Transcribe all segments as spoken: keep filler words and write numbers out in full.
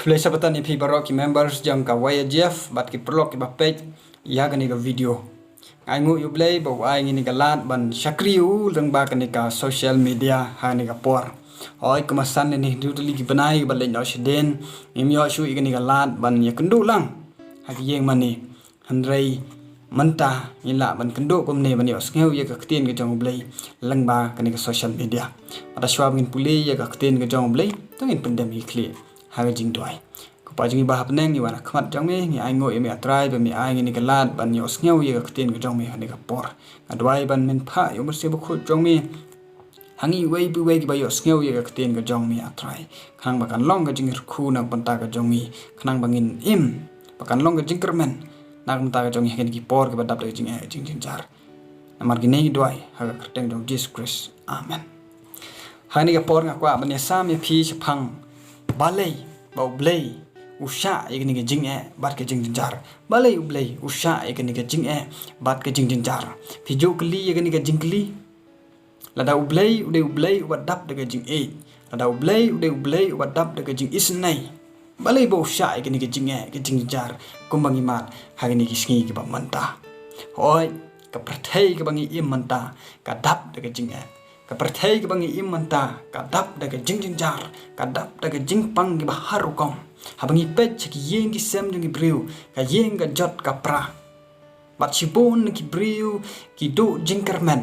Khublei Sabbaton ïa phi baroh ki members jong ka Y A G F bad ki paralok kiba peit ïa kane ka video. Nga ainguh ïa U Blei ba u ai ngi kane ka lad ban shakri ïa u lyngba kane ka social media ha kane ka por. Hooid, kumba san ne hi, dei tylli ki bnai kiba leit noh shadien, ngim ïoh shuh ïa kane ka lad ban ïakynduh lang ha ki ïing mane. Hynrei mynta ngi lah ban kynduh kumne ban ïohsngew ïa ka ktien ka jong U Blei lyngba kane ka social media. Bad shuwa ba ngin pule ïa ka ktien ka jong U Blei, to ngin pyndem ïa ki khlieh ha ka jingduwai. Ko Pa jong ngi ba ha bneng, ngi wan ha khmat jong me, ngi ainguh ïa me, A Trai, ba me ai ngi kane ka lad ban ïohsngew ïa ka ktien ka jong me ha kane ka por. Nga duwai ban men phah ïa U Mynsiem Bakhuid jong me ha ngi uwei pa uwei kiba ïohsngew ïa ka ktien ka jong me, A Trai, khnang ba kan long ka jingkyrkhu na ka bynta ka jong ngi, khnang ba ngin im ba kan long ka jingkyrmen na ka bynta ka jong ngi ha kine ki por kiba dap da ka jingeh, ka jingjynjar. Namar kine ngi duwai ha ka kyrteng jong U Jisu Khrist. Amen. Ha kane ka por nga kwah ban ïasam ïa phi shaphang balei ba U Blei u shah ïa kane ka jingeh bad ka jingjynjar. Balei U Blei u shah ïa kane ka jingeh bad ka jingjynjar? Phi ju kylli ïa kane ka jingkylli? Lada U Blei u dei U Blei uba dap da ka jingïeit, lada U Blei u dei U Blei uba dap da ka jingisynei, balei ba u shah ïa kane ka jingeh, ka jingjynjar kumba ngi mad ha kine ki sngi kiba mynta? Hooid, ka pyrthei kaba ngi im mynta ka dap da ka jingeh. Ka pyrthei kaba ngi im mynta ka dap da ka jingjynjar, ka dap da ka jingpang kiba har rukom. Haba ngi peit sha ki ïing ki sem jong ki briew, ka ïing ka jot ka pra. Bad shibun ki briew ki duh jingkyrmen,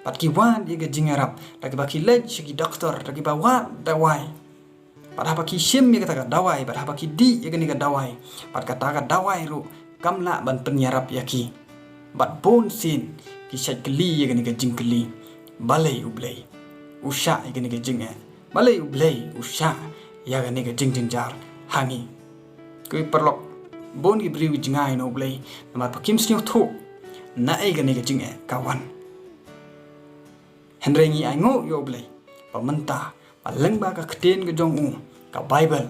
bad ki wad ïa ka jingïarap da kiba ki leit sha ki doktor, da kiba wad dawai. Bad haba ki shim ïa kata ka dawai, bad haba ki dih ïa kane ka dawai, bad kata ka dawai ruh kam lah ban pynïarap ïa ki. Bad bun sien ki shait kylli ïa kane ka jingkylli: Balei U Blei u shah ïa kane ka jingeh? Balei U Blei u shah ïa kane ka jingjynjar ha ngi? Ko paralok, bun ki briew ki jngai na U Blei namar ba kim sngewthuh naei kane ka jingeh ka wan. Hynrei ngi ainguh ïa U Blei ba mynta, ba lyngba ka ktien ka jong u, ka Baibl,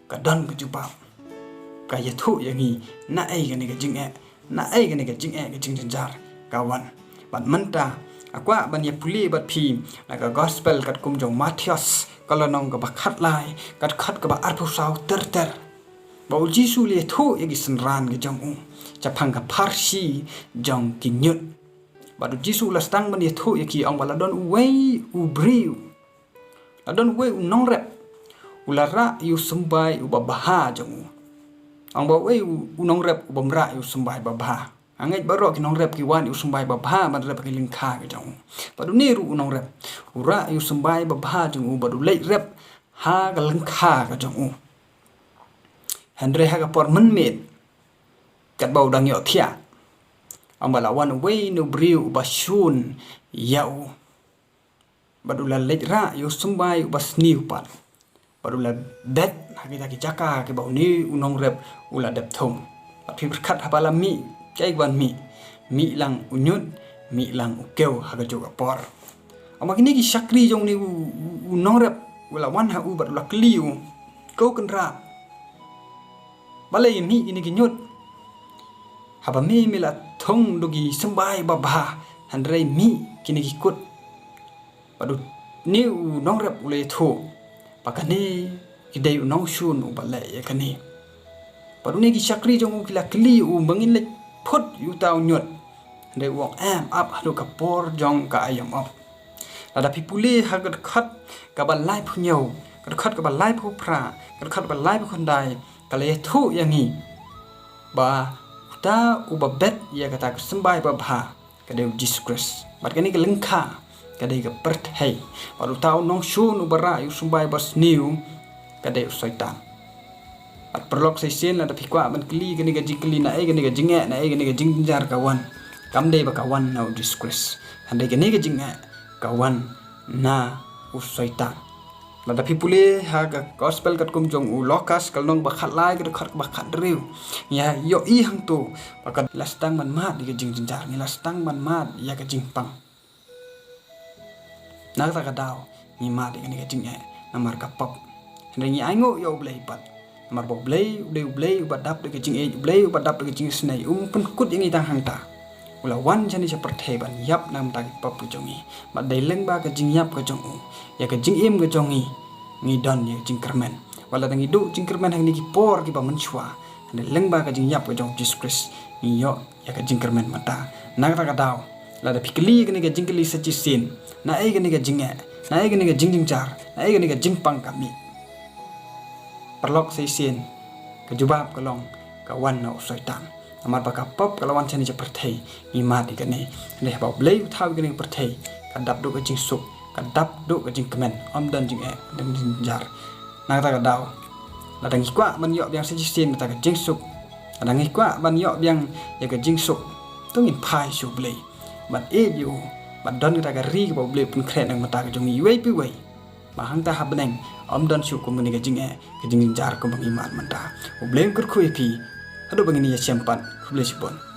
ka don ka jubab. Ka ïathuh ïa ngi naei kane ka jingeh, naei kane ka jingeh, ka jingjynjar ka wan. Bad mynta nga kwah ban ïa pule bad phi na ka Gospel katkum jong u Mathaios, ka lynnong kaba khatlai, ka dkhot kaba arphew saw ter ter. Ba U Jisu u la ïathuh ïa ki synran ki jong u shaphang ka pharshi jong ki ñiut. Bad U Jisu u la sdang ban ïathuh ïa ki, ong ba la don uwei u briew, la don uwei u nongrep u la rah ïa u symbai uba bha jong u. Ong ba uwei u, u nongrep u bym rah ïa u symbai ba bha. Nga ngeit baroh ki nongrep ki wan ïa u symbai ba bha ban rep ha ki lyngkha ki jong u. Bad une ruh u nongrep u rah ïa u symbai ba bha jong u bad u leit rep ha ka lyngkha ka jong u. Hynrei ha ka por mynmiet, katba u dang ïohthiah, ong ba la wan uwei u briew uba shun ïa u. Bad u la leit rah ïa u symbai uba sniew pat. Bad u la bet ha kita ki jaka kiba une u nongrep u la dep thung. Bad phi pyrkhat haba la mih, kaei kaban mih? Mih lang u ñiut, mih lang u kew ha kajuh ka por. Ong ba kine ki shakri jong une u, u, u nongrep u la wan ha u bad u la kylli u: Ko kynrad, balei mih kine ki ñiut? Haba me, me la thung da ki symbai ba bha, hynrei mih kine ki kut. Bad une u nongrep u la ïathuh ba kane ki dei u nongshun uba leh ïa kane. Bad une ki shakri jong u ki la kylli u: Ba ngin leit phut ïa uta u ñiut? Hynrei u ong: Em, ap haduh ka por jong ka aïom op. Lada phi pule ha ka dkhot kaba laiphew hynñiew, ka dkhot kaba laiphew phra, ka dkhot kaba laiphew khyndai, ka la ïathuh ïa ngi ba uta uba bet ïa kata ka symbai ba bha ka dei U Jisu Khrist. Bad kane ka lyngkha ka dei ka pyrthei. Bad uta u nongshun uba rah ïa u symbai ba sniew ka dei u Soitan. Bad paralok, shisien lada phi kwah ban kylli kane ka jingkylli, naei kane ka jingeh, naei kane ka jingjynjar ka wan, kam dei ba ka wan na U Jisu Khrist. Hynrei kane ka jingeh ka wan na u Soitan. Lada phi pule ha ka Gospel katkum jong u Lukas, ka lynnong ba khatlai, ka dkhot ba khathynriew, ngi ïohi hangto ba ka la sdang ban mad ïa ka jingjynjar, ngi la sdang ban mad ïa ka jingpang. Na kata ka daw ngi mad ïa kane ka jingeh namar ka pop. Hynrei ngi ainguh ïa U Blei pat. Namar ba U Blei u dei U Blei uba dap da ka jingïeit, U Blei uba dap da ka jingisynei, um pynkut ïa ngi tang hangta. U la wan shane sha pyrthei ban ïap na ka bynta ki pop ki jong ngi. Bad dei lyngba ka jingïap ka jong u, ïa ka jingim ka jong ngi, ngi don ïa ka jingkyrmen. Wat lada ngi duh jingkyrmen ha kine ki por kiba mynshuwa, hynrei lyngba ka jingïap ka jong u Jisu Khrist ngi ïoh ïa ka jingkyrmen mynta. Na kata ka daw, lada phi kylli ïa kane ka jingkylli sa shisien, naei kane ka jingeh, naei kane ka jingjynjar, naei kane ka jingpang ka mih, paralok, sa shisien ka jubab ka long ka wan na u Soitan. Namar ba ka pop ka la wan shane sha pyrthei, ngi mad ïa kane. Hynrei haba U Blei u thaw ïa kane ka pyrthei, ka dap duh ka jingsuk, ka dap duh ka jingkmen, ym don jingeh, ym don jingjynjar. Na kata ka daw, lada ngi kwah ban ïoh biang sa shisien kata ka jingsuk, lada ngi kwah ban ïoh biang ïa ka jingsuk, to ngin phai sha U Blei, ban ïeit ïa u, ban don kata ka ri kaba U Blei u pynkhreh na ka bynta ka jong ngi iwei pa iwei. Ba hangta ha bneng ym don shuh kum kane ka jingeh, ka jingjynjar kumba ngi mad mynta. U Blei un kyrkhu ïa phi haduh ba ngin ïashem pat. Khublei shibun.